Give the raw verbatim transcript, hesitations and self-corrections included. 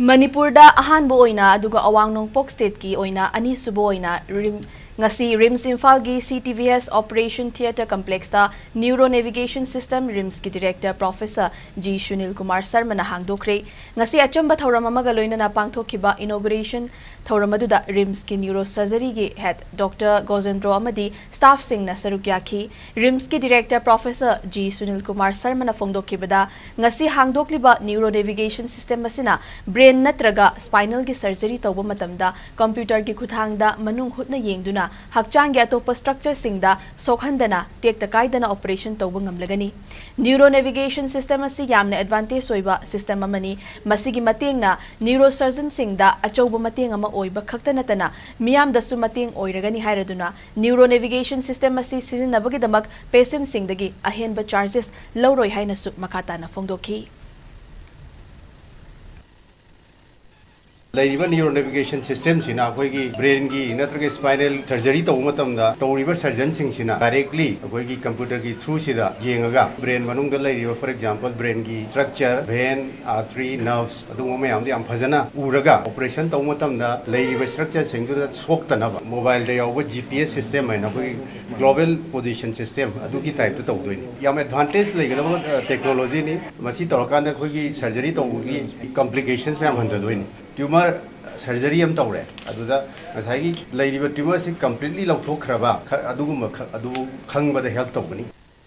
ꯃꯅꯤꯄꯨꯔꯗ ꯑꯍꯥꯟꯕ ꯑꯣꯏꯅ ꯑꯗꯨꯒ ꯑꯋꯥꯡ ꯅꯣꯡꯄꯣꯛ ꯁ꯭ꯇꯦꯠꯀꯤ ꯑꯣꯏꯅ ꯑꯅꯤꯁꯨꯕ ꯑꯣꯏꯅ ꯔꯤꯝ-, ꯉꯁꯤ ꯔꯤꯝꯁ ꯏꯝꯐꯥꯜꯒꯤ C T V S Operation Theatre Complexꯇ Neuro Navigation System ꯔꯤꯝꯁꯀꯤ director professor G Sunil Kumar ꯁꯔꯃꯅ ꯍꯥꯡꯗꯣꯛꯈ꯭ꯔꯦ꯫ ꯉꯁꯤ ꯑꯆꯝꯕ ꯊꯧꯔꯝ ꯑꯃꯒ ꯂꯣꯏꯅꯅ ꯄꯥꯡꯊꯣꯛꯈꯤꯕ inauguration ꯊꯧꯔꯝ ꯑꯗꯨꯗ ꯔꯤꯝꯁꯀꯤ ꯅ꯭ꯌꯨꯔꯣ ꯁꯔꯖꯔꯤꯒꯤ ꯍꯦꯗ ꯗꯣꯛꯇꯔ ꯒꯣꯖꯦꯟꯗ꯭ꯔꯣ ꯑꯃꯗꯤ ꯁ꯭ꯇꯥꯐꯁꯤꯡꯅ ꯁꯔꯨꯛ ꯌꯥꯈꯤ꯫ ꯔꯤꯝꯁꯀꯤ director professor G Sunil Kumar ꯁꯔꯃꯅ ꯐꯣꯡꯗꯣꯛꯈꯤꯕꯗ, ꯉꯁꯤ ꯍꯥꯡꯗꯣꯛꯂꯤꯕ ꯅ꯭ꯌꯨꯔꯣ ꯅꯦꯚꯤꯒꯦꯁꯟ ꯁꯤꯁꯇꯦꯝ ꯑꯁꯤꯅ ꯕ꯭ꯔꯦꯟ ꯅꯠꯇ꯭ꯔꯒ ꯁ꯭ꯄꯥꯏꯅꯜꯒꯤ ꯁꯔꯖꯔꯤ ꯇꯧꯕ ꯃꯇꯝꯗ ꯀꯝꯄ꯭ꯌꯨꯇꯔꯒꯤ ꯈꯨꯠꯊꯥꯡꯗ ꯃꯅꯨꯡ ꯍꯨꯠꯅ ꯌꯦꯡꯗꯨꯅ ꯍꯛꯆꯥꯡꯒꯤ ꯑꯇꯣꯞꯄ ꯁ꯭ꯇ꯭ꯔꯛꯆꯔꯁꯤꯡꯗ ꯁꯣꯛꯍꯟꯗꯅ ꯇꯦꯛꯇ ꯀꯥꯏꯗꯅ ꯑꯣꯄꯔꯦꯁꯟ ꯇꯧꯕ ꯉꯝꯂꯒꯅꯤ꯫ ꯅ꯭ꯌꯨꯔꯣ ꯅꯦꯚꯤꯒꯦꯁꯟ ꯁꯤꯁꯇꯦꯝ ꯑꯁꯤ ꯌꯥꯝꯅ ꯑꯦꯗꯚꯥꯟꯇꯦꯖ ꯑꯣꯏꯕ ꯁꯤꯁꯇꯦꯝ ꯑꯃꯅꯤ꯫ ꯃꯁꯤꯒꯤ ꯃꯇꯦꯡꯅ ꯅ꯭ꯌꯨꯔꯣ ꯁꯔꯖꯟꯁꯤꯡꯗ ꯑꯆꯧꯕ ꯃꯇꯦꯡ ꯑꯃ ꯑꯣꯏꯕ ꯈꯛꯇ ꯅꯠꯇꯅ ꯃꯤꯌꯥꯝꯗꯁꯨ ꯃꯇꯦꯡ ꯑꯣꯏꯔꯒꯅꯤ ꯍꯥꯏꯔꯗꯨꯅ ꯅ꯭ꯌꯨꯔꯣ ꯅꯦꯚꯤꯒꯦꯁꯟ ꯁꯤꯁꯇꯦꯝ ꯑꯁꯤ ꯁꯤꯖꯤꯟꯅꯕꯒꯤꯗꯃꯛ ꯄꯦꯁꯦꯟꯠꯁꯤꯡꯗꯒꯤ ꯑꯍꯦꯟꯕ ꯆꯥꯔꯖꯦꯁ ꯂꯧꯔꯣꯏ ꯍꯥꯏꯅꯁꯨ ꯃꯈꯥ ꯇꯥꯅ ꯐꯣꯡꯗꯣꯛꯈꯤ꯫ ꯂꯩꯔꯤꯕ ꯅ꯭ꯌꯨꯔꯣ ꯅꯦꯚꯤꯒꯦꯁꯟ ꯁꯤꯁꯇꯦꯝꯁꯤꯅ ꯑꯩꯈꯣꯏꯒꯤ ꯕ꯭ꯔꯦꯟꯒꯤ ꯅꯠꯇ꯭ꯔꯒ ꯁ꯭ꯄꯥꯏꯅꯦꯜ ꯁꯔꯖꯔꯤ ꯇꯧꯕ ꯃꯇꯝꯗ ꯇꯧꯔꯤꯕ ꯁꯔꯖꯟꯁꯤꯡꯁꯤꯅ ꯗꯥꯏꯔꯦꯛꯂꯤ ꯑꯩꯈꯣꯏꯒꯤ ꯀꯝꯄ꯭ꯌꯨꯇꯔꯒꯤ ꯊ꯭ꯔꯨꯁꯤꯗ ꯌꯦꯡꯉꯒ ꯕ꯭ꯔꯦꯟ ꯃꯅꯨꯡꯗ ꯂꯩꯔꯤꯕ, ꯐꯣꯔ ꯑꯦꯛꯖꯥꯝꯄꯜ, ꯕ꯭ꯔꯦꯟꯒꯤ ꯁ꯭ꯇ꯭ꯔꯛꯆꯔ, ꯚꯦꯟ, ꯑꯥꯔꯇꯔꯤ, ꯅꯔꯚꯁ, ꯑꯗꯨꯒꯨꯝꯕ ꯃꯌꯥꯝꯗꯣ ꯌꯥꯝ ꯐꯖꯅ ꯎꯔꯒ ꯑꯣꯄꯔꯦꯁꯟ ꯇꯧꯕ ꯃꯇꯝꯗ ꯂꯩꯔꯤꯕ ꯁ꯭ꯇ꯭ꯔꯛꯆꯔꯁꯤꯡꯗꯨꯗ ꯁꯣꯛꯇꯅꯕ ꯃꯣꯕꯥꯏꯜꯗ ꯌꯥꯎꯕ G P S ꯁꯤꯁꯇꯦꯝ ꯍꯥꯏꯅ ꯑꯩꯈꯣꯏꯒꯤ ꯒ꯭ꯂꯣꯕꯦꯜ ꯄꯣꯖꯤꯁꯟ ꯁꯤꯁꯇꯦꯝ ꯑꯗꯨꯒꯤ ꯇꯥꯏꯞꯇ ꯇꯧꯗꯣꯏꯅꯤ꯫ ꯌꯥꯝ ꯑꯦꯗꯚꯥꯟꯇꯦꯖ ꯂꯩꯒꯗꯕ, ꯑ, ꯇꯦꯛꯅꯣꯂꯣꯖꯤꯅꯤ꯫ ꯃꯁꯤ ꯇꯧꯔꯀꯥꯟꯗ ꯑꯩꯈꯣꯏꯒꯤ ꯁꯔꯖꯔꯤ ꯇꯧꯕꯒꯤ ꯀꯝꯄ꯭ꯂꯤꯀꯦꯁꯟꯁ ꯃꯌꯥꯝ ꯍꯟꯊꯗꯣꯏꯅꯤ꯫ ꯇ꯭ꯌꯨꯃꯔ ꯁꯔꯖꯔꯤ ꯑꯃ ꯇꯧꯔꯦ, ꯑꯗꯨꯗ ꯉꯁꯥꯏꯒꯤ ꯂꯩꯔꯤꯕ ꯇ꯭ꯌꯨꯃꯔꯁꯤ ꯀꯝꯄ꯭ꯂꯤꯠꯂꯤ ꯂꯧꯊꯣꯛꯈ꯭ꯔꯕ ꯈ-, ꯑꯗꯨꯒꯨꯝꯕ ꯈ-, ꯑꯗꯨ ꯈꯪꯕꯗ ꯍꯦꯜꯞ ꯇꯧꯒꯅꯤ꯫